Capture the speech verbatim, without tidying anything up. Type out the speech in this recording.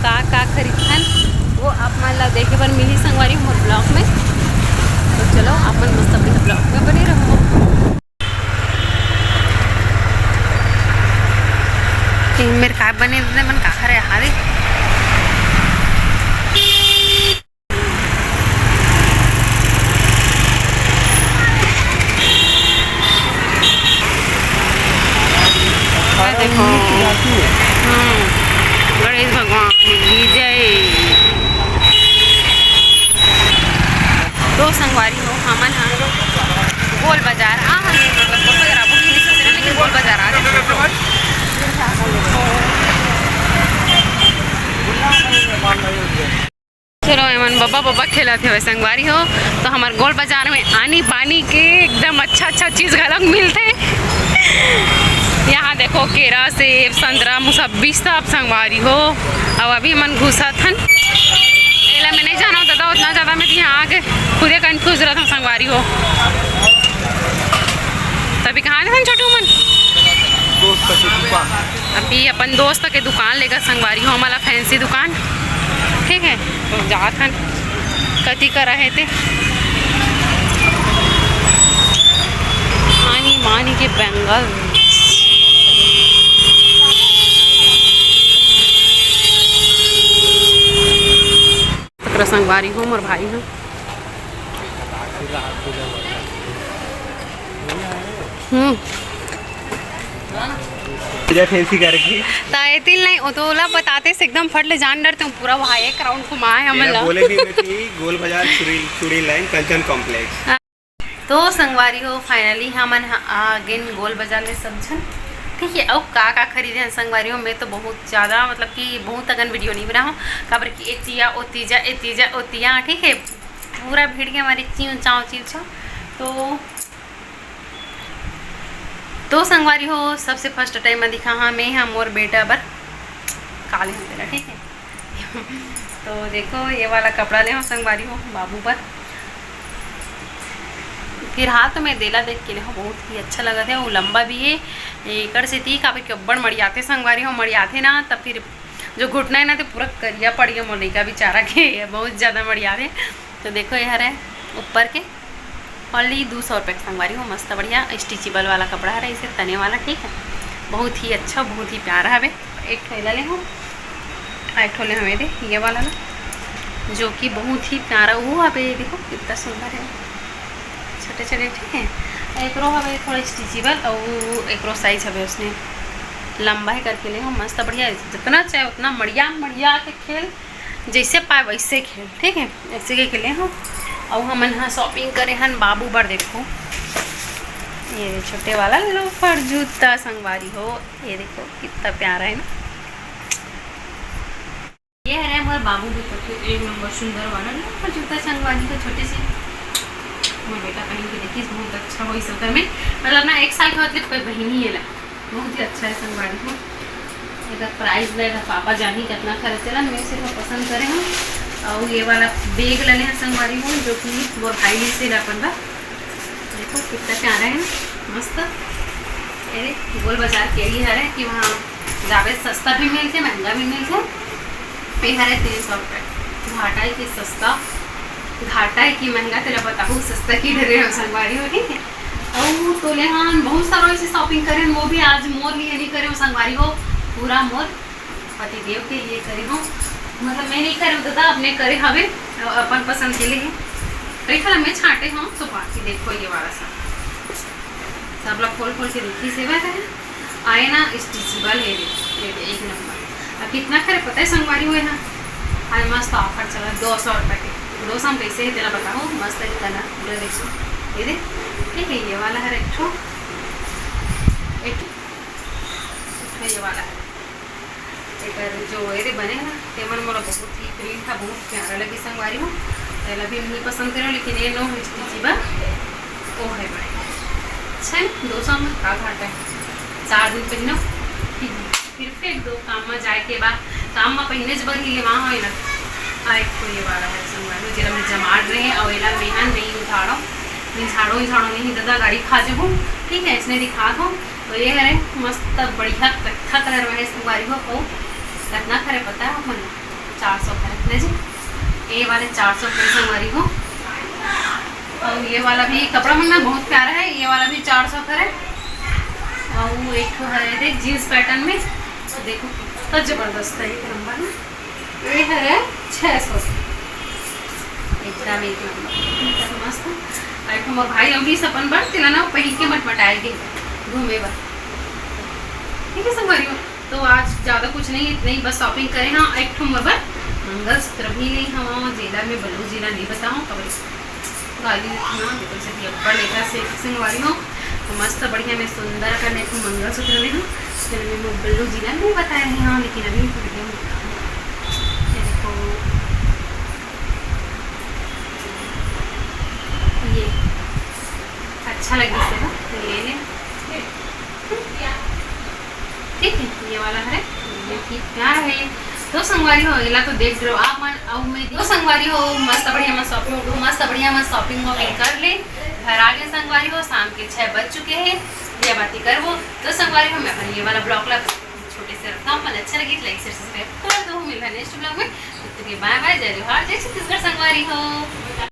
का का खरीदथन, वो आप मन ला देखे बर मिलही संगवारी मोर vlog में। तो चलो, आप मन मस्त अपने vlog में बने रहो। ए मेर का बने दे मन का खरे हारे। देखो। हम्म, गणेश भगवान की जय। तो संगवारी हो, हमन ह गोल बाजार आ हन, मतलब गोल बाजार आबो की नहीं सोच रहे, लेकिन गोल बाजार आ गए। चलो, एमन बब्बा बब्बा खेलत हवे संगवारी हो। तो हमार गोल बाजार में आनी बानी के एकदम अच्छा अच्छा चीज घलक मिलथे। यहाँ देखो, केरा, सेब, संतरा, मुसब्बी सब संगवारी हो। अब अभी मन घुसत हन। एला मैं नहीं जानव दादा, उतना ज्यादा मैं तो यहाँ आके खुदे कंफ्यूज रहत हूँ संगवारी हो। तभी कहाँ जाथन छोटू मन? दोस्त के दुकान। अभी अपन दोस्त के दुकान लेगा संगवारी हो, हमारा फैंसी दुकान, ठीक है। तो जात हन कति करा है ते। आनी मानी के बैंगल। संगवारी हो मोर भाई हो। हम्म। पूजा फैंसी करके। ता एतिल नहीं, वो तो ओला बताते से एकदम फट ले जान डरते हूँ। पूरा वहाँ एक राउंड घुमाए हमन ला। बोले भी मैं कि गोल बाजार चूड़ी, चूड़ी लाइन कंचन कॉम्प्लेक्स। तो संगवारी हो, finally हमन ह आ गेन गोल बाजार ले सब झन, ठीक है। अउ का का खरीदे हन संगवारी हो, मैं तो बहुत ज्यादा, मतलब कि बहुत अगन वीडियो नहीं बनाहूँ, काबर कि एतिया ओतिया एतिया ओतिया, ठीक है। पूरा भीड़ के हमारे चिव चाव चिव चाव। तो तो संगवारी हो, सबसे फर्स्ट टाइम में दिखा हाँ मैं हाँ मोर बेटा बर का ले हन तेला, ठीक है। तो देखो, ये वाला कपड़ा ले हूँ संगवारी हो बाबू बर। फिलहाल तो मैं देला देख के ले हूँ, बहुत ही अच्छा लगत है। वो लंबा भी है, एकर सेती काबर कि अब्बड़ मड़ियाथे संगवारी हो, मड़ियाथे ना तब फिर जो घुटना है ना, तो पूरा करिया पड़ गया मोर लइका बेचारा के, बहुत ज्यादा मड़ियाथे। तो देखो, ये हरे ऊपर के only दू सौ रुपये के संगवारी हो, मस्त बढ़िया स्टिचेबल वाला कपड़ा हरे, इसे तने वाला, ठीक है। बहुत ही अच्छा, बहुत ही प्यारा हवे। एक ठो एला ले हूँ, आ एक ठो ले हवे दे ये वाला ला, जो कि बहुत ही प्यारा वो हवे। देखो कितना सुंदर है, छोटे छोटे, ठीक है। एकरो हवे थोड़ा स्टिचेबल, और एकरो साइज हवे उसने लंबा है करके ले हूँ, मस्त बढ़िया है। जितना चाहे उतना मड़िया मड़िया के खेल, जैसे पाए वैसे खेल, ठीक है। ऐसे के, के ले हूँ। और हमन हाँ शॉपिंग करे हन बाबू बर। देखो, ये छोटे वाला लोफर जूता संगवारी हो, ये देखो कितना प्यारा है ना। ये हरे मोर बाबू भी तो एक नंबर सुंदर वाला लोफर जूता संगवारी हो, छोटे से। मोर बेटा पहन के देखिस, बहुत अच्छा होइस ओकर में, मतलब ना एक साल के होत ले कोई बहिनी है ला। बहुत ही अच्छा है संगवारी हो। एकर प्राइस ला एकर पापा जानी कितना खरीदे ला, मैं सिर्फ पसंद करे हूँ। और ये वाला बैग लेने हैं संगवारी हो, जो कि मोर भाई से ला अपन ला। देखो कितना प्यारा है ना, मस्त। अरे, गोल बाजार के ही हरे कि वहाँ जावे सस्ता भी मिलते, महंगा भी मिलते। ये हरे तीन सौ रुपये। घाटा है कि सस्ता, घाटा है कि महंगा, तेला बताहूँ सस्ता की डरे हो संगवारी हो, ठीक है। और तो ले हाँ बहुत सारा ऐसे शॉपिंग करे, वो भी आज मोर लिए नहीं करे हो संगवारी हो, पूरा मोर पतिदेव के लिए करे हो। मतलब मैं नहीं करे हूँ दादा, अपने करे हवे, अपन पसंद के लिए। कई सारा मैं छाटे हूँ, तो बाकी देखो ये वाला सब, सब लोग खोल खोल के देखी सेवा है। आए ना स्टिचेबल है रे, ये दे, एक नंबर। अब कितना करे पता है संगवारी हुए ना, आज मस्त ऑफर चला दो सौ रुपये के। दो सौ में कैसे है तेरा बताओ, मस्त है इतना पूरा देखो, ये दे, ठीक है। ये वाला है एक ठो, एक ठो ये वाला है। एकर जो एदे बने हे ना, तेमन मोला बहुत ही प्रिंट हा बहुत प्यारा लगे संगवारी हो। तेला भी नहीं पसंद करो, लेकिन ये नो हिचकिची बा, ओ है बड़े। अच्छा है, दो सौ में का घाटा है, चार दिन पहनो, फिर, फिर फेंक दो। काम में जाए के बाद, काम में पहने जबर ही लेवा हो ना। आ एक तो ये वाला है संगवारी हो, जेला मैं जमाड़ रहे और एला मैं हा नहीं उठाड़ो, नहीं झाड़ो, नहीं झाड़ो नहीं दादा, गाड़ी खा जबू। ठीक है, इसने दिखा दो। तो ये हरे मस्त बढ़िया कत्था कलर में है संगवारी हो। अउ कतना खरे पता है आप मन, चार सौ का है जी, ये वाले चार सौ का संगवारी हो। और ये वाला भी कपड़ा मन में बहुत प्यारा है, ये वाला भी चार सौ का है। और एक ठो है देख जींस पैटर्न में, तो देखो कितना जबरदस्त है, एक नंबर है। ये है छः सौ, एकदम एक नंबर, मस्त। और एक ठो मोर भाई अभी अपन बर तेला ना पहन के मटमटाए गे घूमे बर। ठीक है संगवारी हो, तो आज ज़्यादा कुछ नहीं, इतना ही बस शॉपिंग करे हाँ। एक ठो मोर बर मंगलसूत्र भी ले हाँ, जेला मैं बल्लू जी ला नहीं बताऊँ, कब गाली देती ना, देखो जब ये अब्बड़ लेकर से संगवारी हो, तो मस्त बढ़िया में सुंदर कर ले मंगलसूत्र ले हाँ। फिर मैं मोर बल्लू जी ला नहीं बताया है हाँ, लेकिन अभी वीडियो में बताऊँ। ये देखो, ये अच्छा लगे से ना, तो ले ले। ठीक है, ये वाला है, ये भी प्यार है। तो संगवारी हो, एला तो देख लो आप मन, अउ मैं तो संगवारी हो, मस्त बढ़िया मस्त शॉपिंग, मस्त बढ़िया मस्त शॉपिंग वॉपिंग कर ले। घर आ गए संगवारी हो, शाम के छः बज चुके हैं, ये बातें करबो। तो संगवारी हो, मैं अपन ये वाला ब्लॉग ला छोटे से रखता हूँ, अपन अच्छा लगे लाइक शेयर सब्सक्राइब कर दो। मिलता है नेक्स्ट ब्लॉग में, तब तक के बाय बाय, जय जोहार, जय छत्तीसगढ़ संगवारी हो।